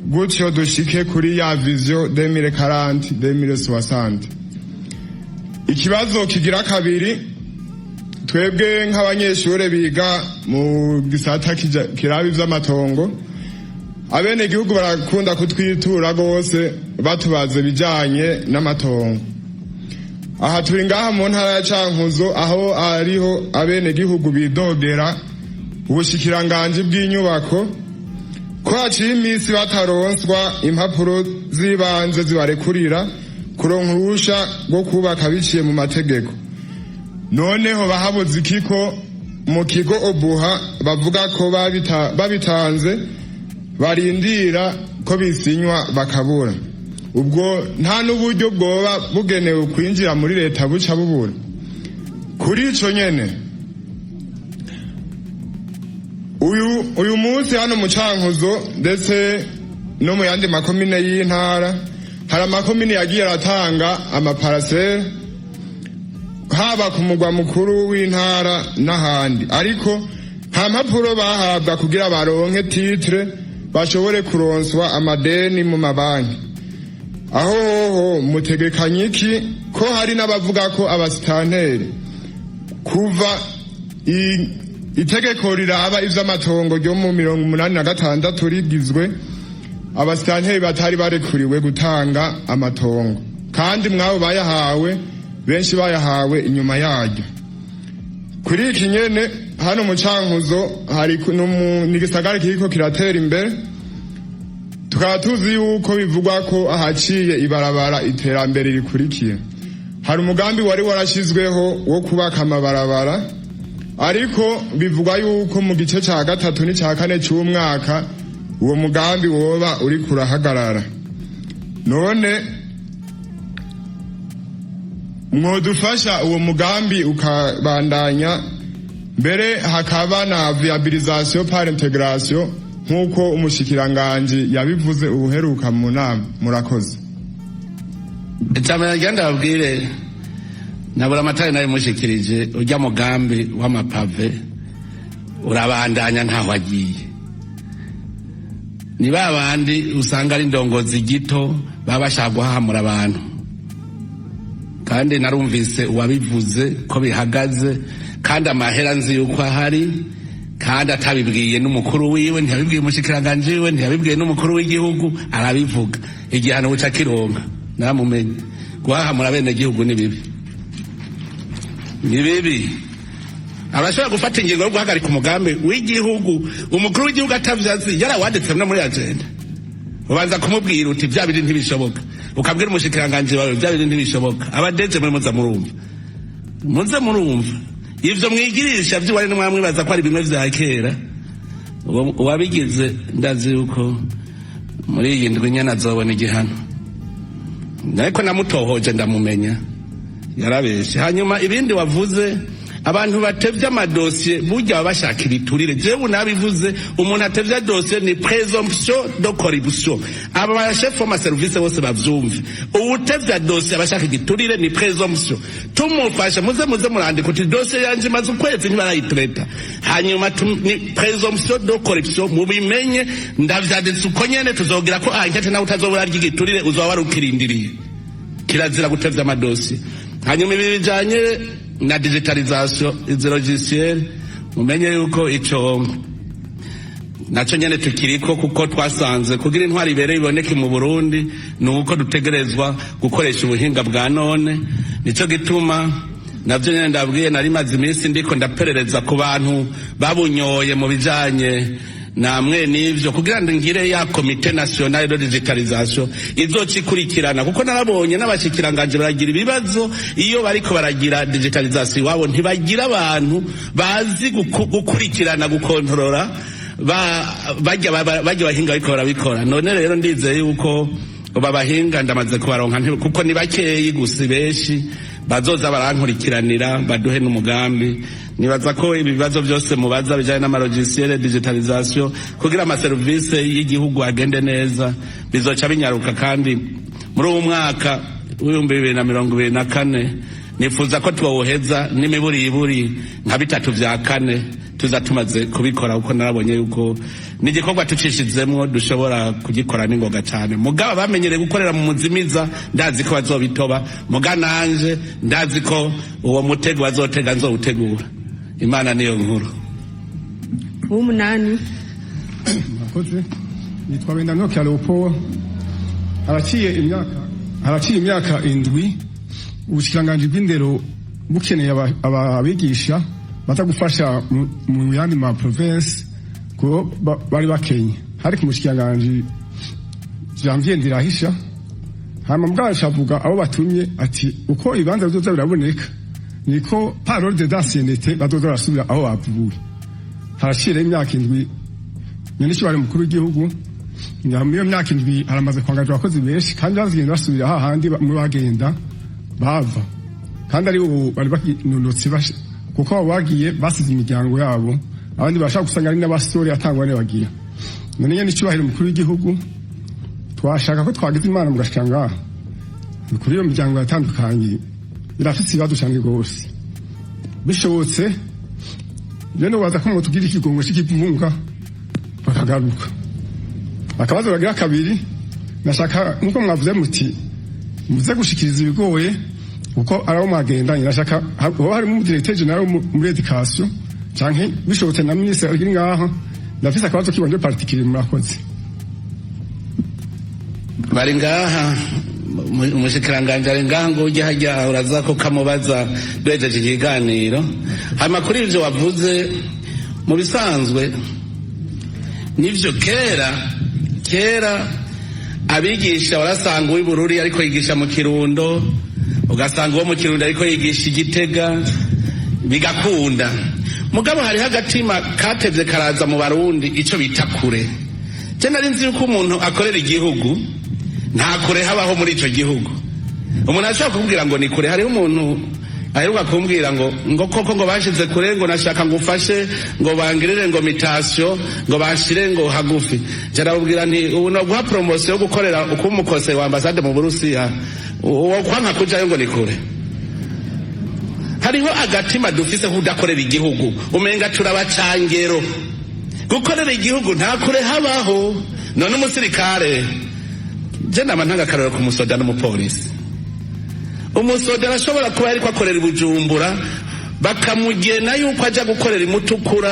gutyo dushike kuri ya vision 2040 2060? Ikibazo kigira kabiri, twebwe nk'abanyeshure biga mu gisata kiraba ivy'amatongo, abenegihugu barakunda kutwitura rwose batubaza ibijanye n'amatongo. Aha turi ngaha mu ntara ya Cankuzo, aho ariho abenegihugu bidogera ubushikiranganji bw'inyubako ko haciye iminsi bataronswa impapuro z'ibanze zibarekurira kuronka uruhusha rwo kubaka biciye mu mategeko. Noneho bahabuze iki ko mu kigo OBUHA bavuga ko babitanze, barindira ko bisinywa bakabura? Ubwo nta n'uburyo bwoba bugenewe kwinjira muri leta buca bubura? Kuri ico nyene, uyu munsi hano mu Cankuzo ndetse no mu yandi makomine y'intara, hari amakomine yagiye aratanga amaparcelles, haba ku mugwa mukuru w'intara n'ahandi, ariko nta mpapuro bahabwa kugira baronke titre bashobore kuronswa amadeni mu mabanki. Aho hoho mutegekanye iki, ko hari n'abavuga ko abasitanteri kuva itegeko riraba ivy'amatongo ryo mu 86 rigizwe, abasitanteri batari barekuriwe gutanga amatongo, kandi mwabo bayahawe benshi bayahawe inyuma yaryo? Kuri iki nyene, hano mu Cankuzo hari n'igisagara kiriko kiratera imbere, tukaba tuzi yuko bivugwa ko ahaciye ibarabara iterambere rikurikiye. Hari umugambi wari warashyizweho wo kubaka amabarabara, ariko bivugwa yuko mu gice cya gatatu n'icya kane cy'umwaka uwo mugambi woba uri kurahagarara. None mwodufasha uwo mugambi ukabandanya, mbere hakaba na viabilisation par intégration, nk'uko umushikiranganji yabivuze ubuheruka mu nama? Murakoze. Icambere ngenda babwire, nabura amatari nabimushikirije, urya mugambi w'amapavés urabandanya, ntaho agiye. Ni ba bandi usanga ari indongozi gito, baba bashaka guhahamura abantu, kandi narumvise uwabivuze ko bihagaze, kandi amahera nzi yuko ahari, kandi atabibwiye n'umukuru wiwe, ntiyabibwiye umushikiranganji wiwe, ntiyabibwiye n'umukuru w'igihugu, arabivuga, igihano buca kironka. Naramumenye. Guhahamura bene gihugu ni bibi, ni bibi. Abashobora gufata ingingo yo guhagarika umugambi w'igihugu umukuru w'igihugu atavyazi, yarawanditse no muri agenda, ubanza kumubwira uti bya bindi ntibishoboka, ukabwira umushikiranganji wawe bya bindi ntibishoboka. Abadeje muri muza murumva, muze murumva ivyo mwigirisha vy'iwari nimwamwibaza ko ari bimwe vya kera. Uwabigize ndazi yuko muri iyi ndwi nyene azobona igihano, ariko namutohoje ndamumenya, yarabeshe. Hanyuma ibindi wavuze, abantu batevye amadosiye burya baba bashaka ibiturire. Jewe nabivuze, umuntu atevye dosiye ni présomption de corruption. Aba bashefu b'amaserivisi bose bavyumve, uwutevye dosiye abashaka igiturire, ni présomption. Tumufashe, muze murandika uti dosiye yanje imaze ukwezi ntibarayitraita, hanyuma ni présomption de corruption, mubimenye. Ndavyanditse uko nyene, tuzogira ko enquête, nawe utazobura ry'igiturire, uzoba wari ukirindiriye. Kirazira gutevya amadosiye. Hanyuma ibi bijanye na digitalisation, izi logiciel, mumenye yuko ico naco nyene tukiriko, kuko twasanze kugira intwari ibereye iboneke mu Burundi ni uko dutegerezwa gukoresha ubuhinga bwa none. Nico gituma navyo nyene ndabwiye, nari maze iminsi ndiko ndaperereza ku bantu babunyoye mu bijanye Namwe nivyo kugira ngo ngire ya Comité national de digitalisation izocikurikirana, kuko narabonye n'abashikiranganje baragira ibibazo iyo bariko baragira digitalisation iwabo, ntibagira abantu bazi gukurikirana, gukontorora bajya bajya bahinga bariko barabikora. None rero ndizeye yuko babahinga ndamaze kubaronka, kuko ni bakeyi gusa, benshi bazoza barankurikiranira, baduhe n'umugambi. Nibaza ko ibibazo byose mubaza bijanye n'amalogiciel, digitalisation, kugira amaserivisi y'igihugu agende neza, bizoca binyaruka. Kandi muri uwu mwaka w'2024 nifuza ko twawuheza n'imiburiburi nka bitatu vya kane tuza tumaze kubikora, kuko narabonye yuko ni igikorwa tucishizemwo dushobora kugikora n'ingoga cyane. Mugabo bamenyereye gukorera mu muzimiza, ndazi ko bazobitoba. Muga nanje ndazi ko uwo mutego bazotega nzowutegura. Imana niyo nkuru. W'umunani. Murakoze. Nitwa Bendanokia Leopold. Haraciye imyaka 7 ubushikiranganji bw'indero bukeneye abigisha baza gufasha mu yandi ma province, kuko bari bakenye. Hari ku mushikiranganji Janvier Ndirahisha. Hama mugabo avuga abo batumye ati uko ibibanza bizoza biraboneka niko par ordre d'ancienneté bazoza barasubira aho bavuye. Haraciye imyaka 7. Nyenicubahiro mukuru w'igihugu, muri iyo myaka 7 haramaze kwangajwa abakozi benshi, kandi bazigenda basubira hahandi bamwe bagenda bava, kandi ari ubu bari bakinonotse, kuko abo bagiye basize imiryango yabo, abandi bashaka gusanga ari n'abasore atangwa bagira. None nyenicubahiro mukuru w'igihugu, twashaka ko twagize Imana mugashika ngaha kuri iyo miryango yatandukanye, irafise ibibazo cyane rwose. Bishobotse rero nubaza ko mwotugira ikigongo c'ikivunga bakagaruka. Akabazo bagira kabiri, nashaka nkuko mwavuze muti muze gushikiriza ibigoye kuko ari abo mwagendanye, nashaka hoba harimo umudirecteur général muri éducation canke bishobotse na ministre ari ngaha. Ndafise akabazo kibanje particulier. Murakoze. Bari ngaha, umushikiranganji ari ngaha, ngo ujye hajya uraza ko kamubaza duhejeje ikiganiro. Hanyuma kuri ivyo wavuze, mu bisanzwe nivyo, kera kera abigisha warasanga uw'iBururi ariko yigisha mu Kirundo, ugasanga uwo mu Kirundo ariko yigisha Igitega, bigakunda. Mugabo hariho agatima katevye karaza mu Barundi, ico bita kure. Je nari nzi yuko umuntu akorera igihugu nta kure habaho muri ico gihugu. Umuntu ashobora kukubwira ngo ni kure. Hariho umuntu aheruka kumbwira ngo koko ngo bashize kure, ngo nashaka ngo ufashe ngo bangirire ngo mutation, ngo bashire ngo hagufi. Je ndababwira nti ubu no guha promotion yo gukorera ukuba umukose wa ambasade mu Burusiya, uwo kwanka kujayo ngo ni kure. Hariho agatima dufise kudakorera igihugu, umenga turabacangero. Gukorera igihugu nta kure habaho. None umusirikare, je nama ntanga akarorero ku musoda n'umupolisi. Umusoda arashobora kuba ariko akorera i Bujumbura, bakamugena yuko aja gukorera imutukura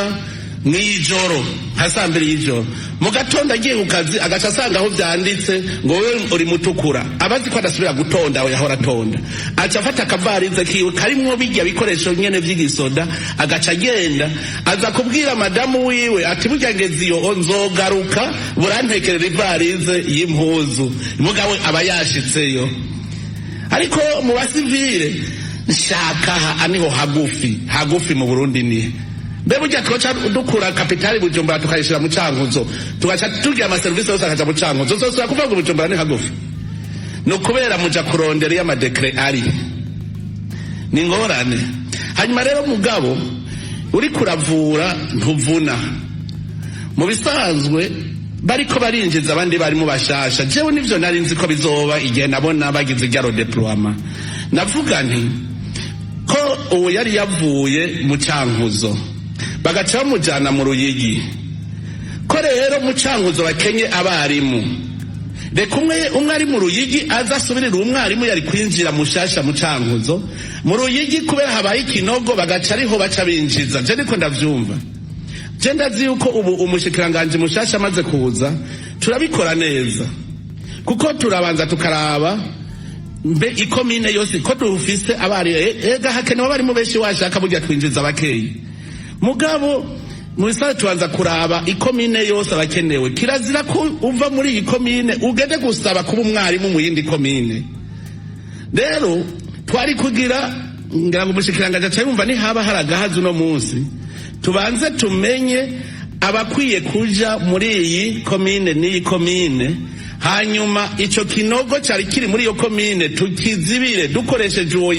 mw'ijoro nka saa 2 y'ijoro. Mu gatondo agiye ku kazi, agaca asanga aho vyanditse ngo wewe uri mutukura. Abazi ko adasubira gutonda aho yahora atonda, aca afata akavarize kiwe karimwo bijya bikoresho nyene vy'igisoda, agaca agenda, aza kubwira madamu wiwe ati burya ngeze iyo, nzogaruka, burantekerera ivarize y'impuzu. Mugabo aba yashitseyo. Ariko mu basivile, nshaka aha niho hagufi hagufi mu Burundi nihe? Mbe burya twoca dukura capitale Bujumbura tukayishira mu Cankuzo, tugaca tugira amaserivisi yose akaja mu Cankuzo, zosubira kuvuga ngo Bujumbura ni hagufi? Ni ukubera muja kurondera iyo amadécrets ari, ni ingorane. Hanyuma rero mugabo uriko uravura ntuvuna. Mu bisanzwe bariko barinjiza abandi barimo bashasha. Jewe nivyo nari nzi ko bizoba. Igihe nabona bagize irya redéploiement, navuga nti ko uwo yari yavuye mu Cankuzo bagaca bamujana mu Ruyigi, ko rero mu Cankuzo bakenye abarimu, reka umwe umwe ari mu Ruyigi aza asubirira umwarimu yari kwinjira mushasha mu Cankuzo. Mu Ruyigi kubera habaye ikinogo, bagaca ariho baca binjiza. Je niko ndavyumva. Je ndazi yuko ubu umushikiranganji mushasha amaze kuza turabikora neza, kuko turabanza tukaraba mbe ikomine yose ko dufise abari, ega hakenewe abarimu benshi, washaka burya twinjiza bakeyi. Mugabo Mu bisanzwe tubanza kuraba ikomine yose abakenewe. Kirazira ko uva muri iyi komine ugende gusaba kuba umwarimu mu yindi komine. Rero twari kugira ngira ngo umushikiranganji aca yumva, nihaba hari agahazi uno munsi, tubanze tumenye abakwiye kuja muri iyi komine n'iyi komine, hanyuma ico kinogo cari kiri muri iyo komine tukizibire dukoresheje uwo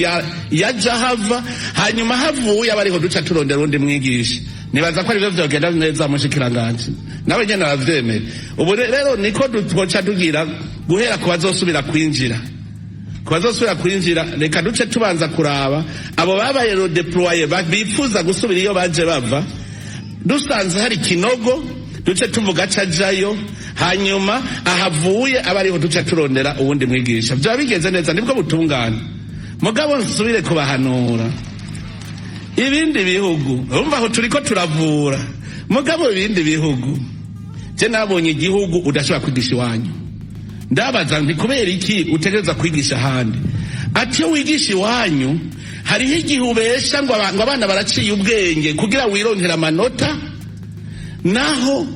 yaja hava, hanyuma havuye abariho duca turondera uwundi mwigisha. Nibaza ko arivyo vyogenda neza. Mushikiranganji nawe nyene aravyemera. Ubu rero niko twoca tugira guhera ku bazosubira kwinjira. Ku bazosubira kwinjira, reka duce tubanza kuraba abo babaye redéployés bifuza gusubira iyo baje bava. Dusanze hari kinogo, duce tuvuga cajayo, hanyuma ahavuye aba ariho duce turondera uwundi mwigisha. Byaba bigenze neza, nibwo butungane. Mugabo nsubire kubahanura, ibindi bihugu, urumva aho turiko turavura, mugabo ibindi bihugu, je nabonye igihugu udashobora kwigisha iwanyu. Ndabaza nti: "Kubera iki utegereza kwigisha ahandi?" Ati: "Iyo wigisha iwanyu hariho igihe ubesha ngo abana baraciye ubwenge kugira wironkere amanota, naho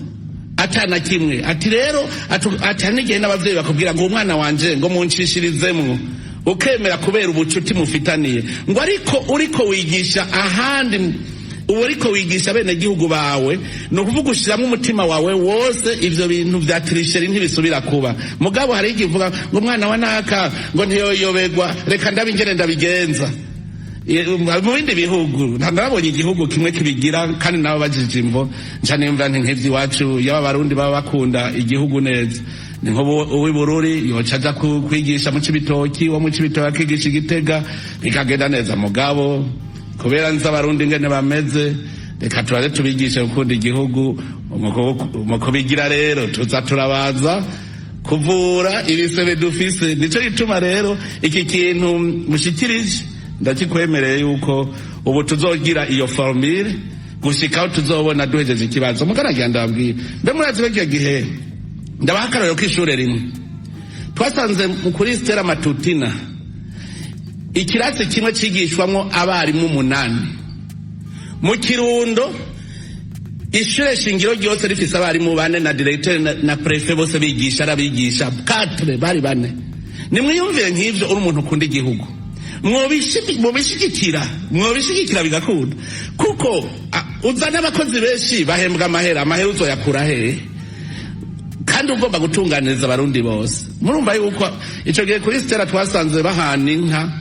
atana kimwe." Ati rero ati hari n'igihe n'abavyeyi bakubwira ngo umwana wanje ngo muncishirizemwo, ukemera kubera ubucuti mufitaniye. Ngo ariko uriko wigisha ahandi, ubu uriko wigisha bene gihugu bawe, ni ukuvuga ushiramwo umutima wawe wose, ivyo bintu vya tricherie ntibisubira kuba. Mugabo hari igihe uvuga ngo umwana wa naka ngo ntiyoyobegwa, reka ndabe ingene ndabigenza. Mu bindi bihugu nabonye igihugu kimwe kibigira, kandi nabo bajije imvo, nca nimva nti nk'ivy'iwacu, yaba Abarundi baba bakunda igihugu neza, ni nko uw'i Bururi yoca aja kwigisha mu Cibitoki, uwo mu Cibitoki akigisha Igitega, bikagenda neza. Mugabo kubera nzi Abarundi ingene bameze, reka turaze tubigishe gukunda igihugu. Mu kubigira rero, tuza turabaza kuvura ibisebe dufise. Nico gituma rero iki kintu mushikirije ndakikwemereye, yuko ubu tuzogira iyo formule gushikaho tuzobona duhejeje ikibazo. Mugaragira ndababwira, mbe murazi icyo gihe, ndabaha akarorero k'ishure rimwe twasanze kuri Stella Matutina, ikirasi kimwe cigishwamwo abarimu 8. Mu Kirundo, ishure shingiro ryose rifise abarimu 4 na directeur na préfet, bose bigisha arabigisha quatre, bari bane. Nimwiyumvire nk'ivyo, uri umuntu ukunda igihugu, mwobishigikira bigakunda, kuko uzana abakozi benshi bahembwa amahera, amahera uzoyakura hehe kandi ugomba gutunganiriza Abarundi bose? Murumva yuko ico gihe kuri Stella twasanze bahana inka,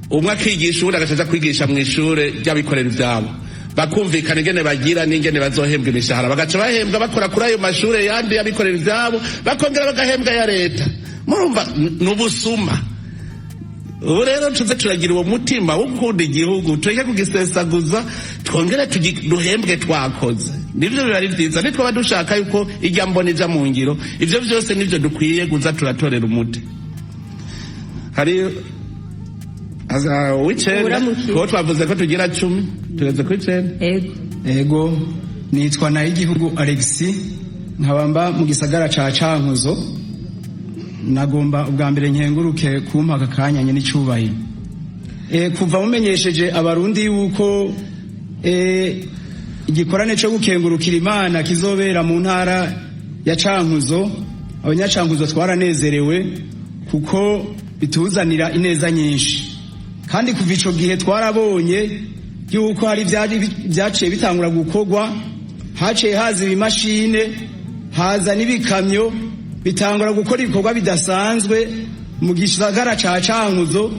umwe akigisha, uwundi agaca aja kwigisha mu ishure ry'abikorera ivyabo, bakumvikana ingene bagira n'ingene bazohembwa imishahara, bagaca bahembwa bakora kuri ayo mashure yandi y'abikorera ivyabo, bakongera bagahembwa ya leta. Murumva n'ubusuma. Ubu rero tuze turagira uwo mutima wo gukunda igihugu, tureke kugisesaguza, twongere duhembwe twakoze, nivyo biba ari vyiza. Nitwaba dushaka yuko ijya mbona ija mu ngiro, ivyo vyose nivyo dukwiye kuza turatorera umuti. Hari uw'icenda. Uramukiye. Kuko twavuze ko tugira 10, tugeze ku icenda. Ego. Ego, nitwa Nayigihugu Alexis, nkaba mba mu gisagara ca Cankuzo. Nagomba ubwa mbere nkenguruke kumpa aka kanya n'icyubahiro. Kuva mumenyesheje Abarundi yuko igikorane cyo gukengurukira Imana kizobera mu ntara ya Cankuzo, Abanyacankuzo twaranezerewe kuko bituzanira ineza nyinshi. Kandi kuva ico gihe twarabonye yuko hari byaciye bitangura gukorwa, haciye haza ibimashine, haza n'ibikamyo, bitangura gukora ibikorwa bidasanzwe mu gisagara ca Cankuzo,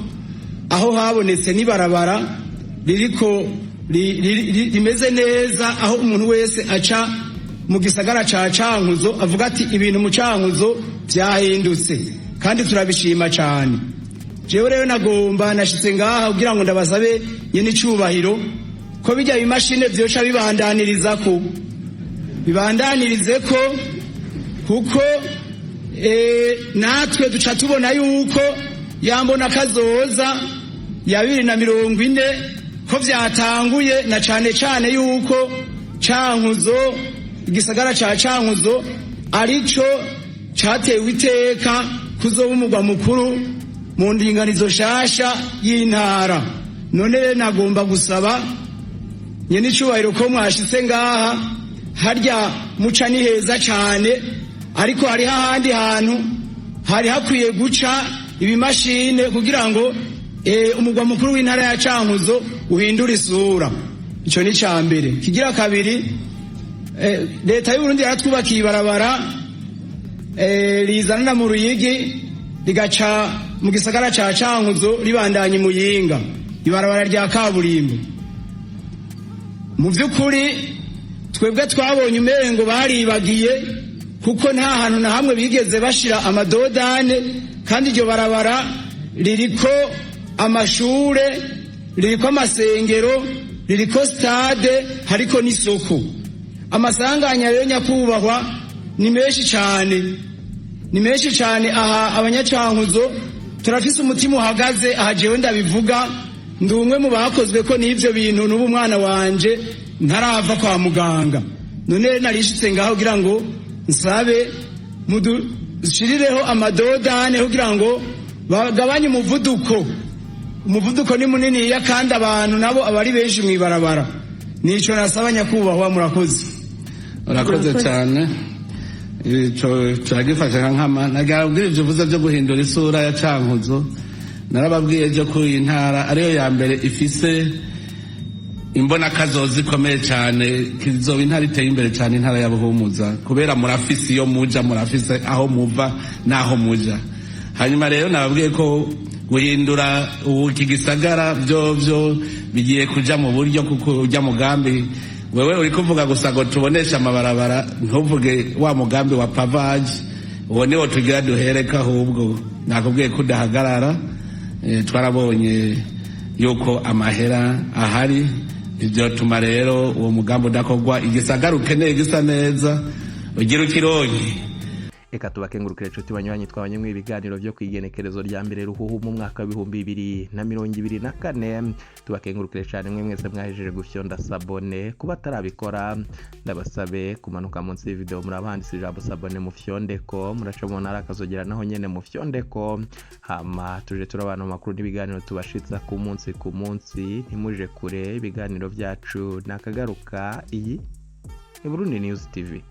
aho habonetse n'ibarabara ririko rimeze neza, aho umuntu wese aca mu gisagara ca Cankuzo avuga ati: "Ibintu mu Cankuzo vyahindutse," kandi turabishima cane. Jewe rero nagomba nashitse ngaha kugira ngo ndabasabe nyene icubahiro ko bijya bimashine vyoca bibandaniriza ko bibandanirize ko, kuko natwe duca tubona yuko yambona kazoza ya 2040 ko vyatanguye, na cane cane yuko Cankuzo, igisagara ca Cankuzo arico catewe iteka kuzoba umugwa mukuru mu ndinganizo shasha y'intara. None rero nagomba gusaba Nyene icubahiro, ko mwashitse ngaha, harya muca ni heza cane, ariko hariho ahandi hantu hari hakwiye guca ibimashine kugira ngo umugwa mukuru w'intara ya Cankuzo uhindure isura. Ico ni ca mbere. Kigira kabiri, leta y'Uburundi yaratwubakiye ibarabara rizanana mu Ruyigi, rigaca mu gisagara ca Cankuzo, ribandanya Muyinga, ibarabara rya kaburimbo. Mu by'ukuri twebwe twabonye umengo baribagiye, kuko nta hantu na hamwe bigeze bashira amadodane, kandi iryo barabara ririko amashure, ririko amasengero, ririko stade, hariko n'isoko. Amasanganya rero, nyakubahwa, ni menshi cyane, ni menshi cyane. Aha abanyacankuzo turafise umutima uhagaze. Aha jewe ndabivuga, ndi umwe mu bakozwe ko n'ivyo bintu. N'ubu umwana wanje ntarava kwa muganga. None narishitse ngaho kugira ngo nsabe mudushirireho amadodane kugira ngo bagabanye umuvuduko. Umuvuduko ni muniniya, kandi abantu nabo aba ari benshi mw'ibarabara. Nico nasaba, nyakubahwa, murakoze. Urakoze cyane. Ico turagifashe nka nkama. Nagabwira ivyo uvuze byo guhindura isura ya Cankuzo, narababwiye byo ko iyi ntara ariyo ya mbere ifise imbonakazoza ikomeye cyane, kizoba intara iteye imbere cyane, intara ya Buhumuza, kubera murafise iyo muja, murafise aho muva n'aho muja. Hanyuma rero nababwiye ko guhindura ubu iki gisagara byo bigiye kuja mu buryo, kuko ujya mugambi wewe uri kuvuga gusa ngo tuboneshe amabarabara, ntuvuge wa mugambi wa pavage. Uwo niwo tugira duhereka. Ahubwo nakubwiye ko udahagarara. Twarabonye yuko amahera ahari, ivyotuma rero uwo mugambi udakorwa. Igisagara ukeneye gisa neza, ugira ukironke. Reka tubakengurukire, inshuti banywanyi twabanye mu ibiganiro byo ku igenekerezo rya 1 ruhuhu mu mwaka wa 2024. Tubakengurukire cyane mwe mwese mwahejeje gufyonda s'abonner. Kuba atarabikora, ndabasabe kumanuka munsi y'ivideo, murabanditse ijambo "s'abonner", mufyonde ko muraca mu ntara akazogera naho nyene mufyonde ko, hama tuje turabana mu makuru n'ibiganiro tubashitsa ku munsi ku munsi. Ntimuje kure, ibiganiro byacu nakagaruka. Iyi ni Burundi News TV.